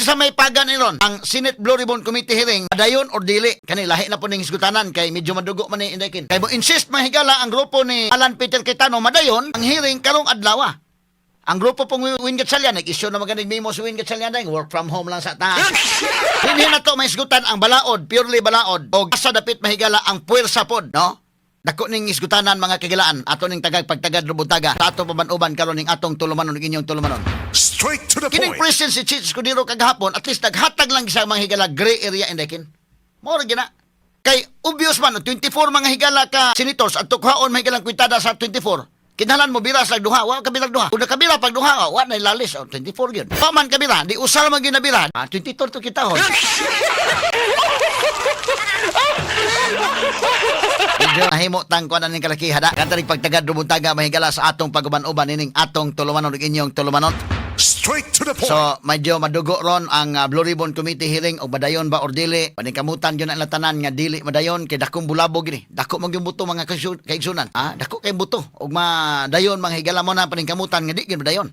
Kinsa may pagan iron ang Senate Blue Ribbon Committee hearing, padayon or dili? Kani lahi na po ning hisgutanan kay medyo madugo man ni, Inday Kin. Kay mo insist, mga higala, ang grupo ni Alan Peter Cayetano, madayon ang hearing karong adlaw. Ang grupo pong Win Gatchalian, nag-issue na maganing memo si Win Gatchalian, work from home lang sa taas. Hindi na to mahisgutan ang balaod, purely balaod, o asa dapit, mahigala, ang puwersa pod, no? Dako ning isgutanan, mga kagilaan, ato ning tagag pagtagad rubutaga, sa ato paban-uban karon ning atong tulumanon ug inyong tulumanon. Straight to the Kining point. President si Chiz Escudero kagahapon, at least naghatag lang sa mga higala gray area, Inday Kin. Mao ra gina. Kay obvious man, 24 mga higala ka senators at tukhaon mga higalang kwitada sa 24. Kinahanglan mo bira sa duha, wa kabila duha. Kung nakabira pag duha, wa na lalis, oh, 24 gyud. Wa man kabira, di usal man gyud nabira. Ah, 22 to kita hon. Medyo nahimo tang kuan ning kalaki hada. Kanta ning pagtagad rubuntaga, mahigala, sa atong paguban-uban nining atong tulumanon ug inyong tulumanon. Straight to the point. So, medyo madugo ron ang Blue Ribbon Committee hearing og madayon ba or dili. Paningkamutan yun ang tanan nga dili madayon kay dakong bulabog gini. Dako man gyud buto, mga kaigsunan. Ah, dako kay buto og madayon, mga higala, mo na paningkamutan nga di gyud madayon.